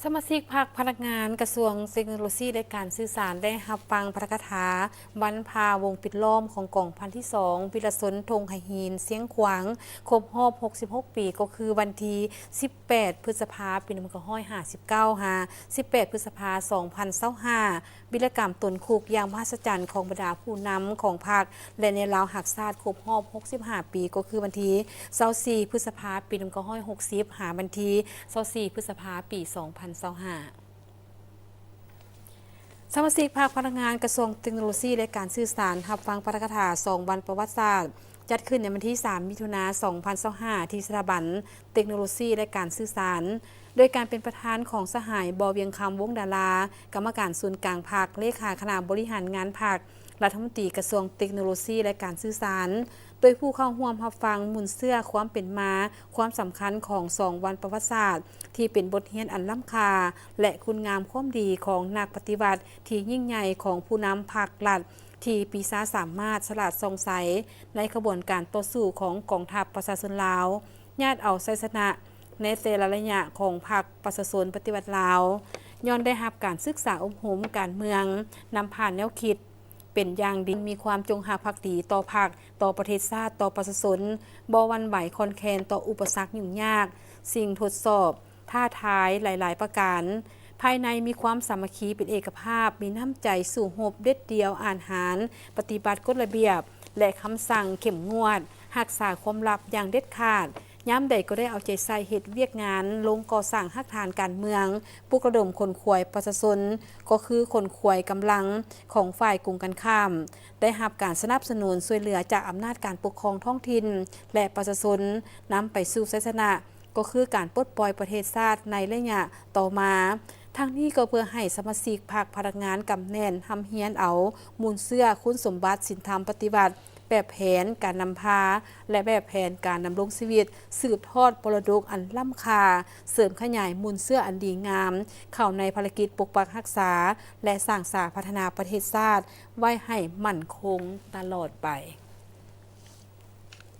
ສະມາຊິກພັກພະນັກງານກະຊວງເຕັກໂນໂລຊີ ແລະ ການສື່ສານ ໄດ້ຮັບຟັງປາຖະກະຖາວັນພາວົງປິດລ້ອມຂອງກອງພັນທີສອງ ວິລະຊົນ ທົ່ງໄຫຫີນ ຊຽງຂວາງ ຄົບຮອບຫົກສິບຫົກປີ ກໍຄືວັນທີສິບແປດ ພຶດສະພາ ປີໜຶ່ງພັນເກົ້າຮ້ອຍຫ້າສິບເກົ້າ ຫາ ສິບແປດ ພຶດສະພາ ສອງພັນຊາວຫ້າ ວິລະກຳຕົນຄຸກຢ່າງມະຫັດສະຈັນຂອງບັນດາຜູ້ນຳຂອງພັກ ແລະ ແນວລາວຮັກຊາດຄົບຮອບຫົກສິບຫ້າປີ ກໍຄືວັນທີຊາວສີ່ ພຶດສະພາ ປີໜຶ່ງພັນເກົ້າຮ້ອຍຫົກສິບ ຫາ ວັນທີຊາວສີ່ ພຶດສະພາ ປີສອງພັນຊາວຫ້າ. ສະມາຊິກພັກພະນັກງານກະຊວງເຕັກໂນໂລຊີ ແລະ ການສື່ສານ ຮັບຟັງປາຖະກະຖາສອງວັນປະຫວັດສາດ ຈັດຂຶ້ນໃນວັນທີສາມ ມິຖຸນາ ສອງພັນຊາວຫ້າ ທີ່ສະຖາບັນເຕັກໂນໂລຊີ ແລະ ການສື່ສານ ໂດຍການເປັນປະທານຂອງສະຫາຍ ບໍ່ວຽງຄຳ ວົງດາລາ ກຳມະການສູນກາງພັກ, ເລຂາຄະນະບໍລິຫານງານພັກ, ລັດຖະມົນຕີກະຊວງເຕັກໂນໂລຊີ ແລະ ການສື່ສານ. ໂດຍຜູ້ເຂົ້າຮ່ວມຮັບຟັງມູນເຊື້ອຄວາມເປັນມາ, ຄວາມສຳຄັນຂອງສອງວັນປະຫວັດສາດ ທີ່ເປັນບົດຮຽນອັນລ້ຳຄ່າ ແລະ ຄຸນງາມຄວາມດີຂອງນັກປະຕິວັດທີ່ຍິ່ງໃຫຍ່ຂອງຜູ້ນຳພັກລັດ ທີ່ປີຊາສາມາດ, ສະຫຼາດສ່ອງໃສ ໃນຂະບວນການຕໍ່ສູ້ຂອງກອງທັບປະຊາຊົນລາວ, ຍາດເອົາໄຊຊະນະໃນແຕ່ລະໄລຍະຂອງພັກປະຊາຊົນປະຕິວັດລາວ. ຍ້ອນໄດ້ຮັບການສຶກສາອົບຮົມການເມືອງ, ນຳຜ່ານແນວຄິດເປັນຢ່າງດີ, ມີຄວາມຈົງຮັກພັກດີຕໍ່ພັກ, ຕໍ່ປະເທດຊາດ, ຕໍ່ປະຊາຊົນ, ບໍ່ຫວັ່ນໄຫວຄອນແຄນຕໍ່ອຸປະສັກຫຍຸ້ງຍາກ, ສິ່ງທົດສອບ, ທ້າທາຍຫຼາຍໆປະການ. ພາຍໃນມີຄວາມສາມັກຄີເປັນເອກະພາບ, ມີນ້ຳໃຈສູ້ຮົບເດັດດ່ຽວອາດຫານ, ປະຕິບັດກົດລະບຽບ ແລະ ຄຳສັ່ງເຂັ້ມງວດ, ຮັກສາຄວາມລັບຢ່າງເດັດຂາດ, ຍາມໃດກໍໄດ້ເອົາໃຈໃສ່ເຮັດວຽກງານ, ລົງກໍ່ສ້າງຮາກຖານການເມືອງ, ປຸກລະດົມຂົນຂວາຍປະຊາຊົນ, ກໍຄືຂົນຂວາຍກຳລັງຂອງຝ່າຍກົງກັນຂ້າມ, ໄດ້ຮັບການສະໜັບສະໜູນຊ່ວຍເຫຼືອຈາກອຳນາດການປົກຄອງທ້ອງຖິ່ນ ແລະ ປະຊາຊົນ, ນຳໄປສູ່ໄຊຊະນະ ກໍຄືການປົດປ່ອຍປະເທດຊາດໃນໄລຍະຕໍ່ມາ. ທັງນີ້ກໍເພື່ອໃຫ້ສະມາຊິກພັກພະນັກງານກຳແໜ້ນຮ່ຳຮຽນເອົາມູນເຊື້ອຄຸນສົມບັດສິນທຳປະຕິວັດ, ແບບແຜນການນຳພາ ແລະ ແບບແຜນການດຳລົງຊີວິດ, ສືບທອດມໍລະດົກອັນລ້ຳຄ່າ, ເສີມຂະຫຍາຍມູນເຊື້ອອັນດີງາມ ເຂົ້າໃນພາລະກິດປົກປັກຮັກສາ ແລະ ສ້າງສາພັດທະນາປະເທດຊາດໄວ້ໃຫ້ໝັ້ນຄົງຕະຫຼອດໄປ.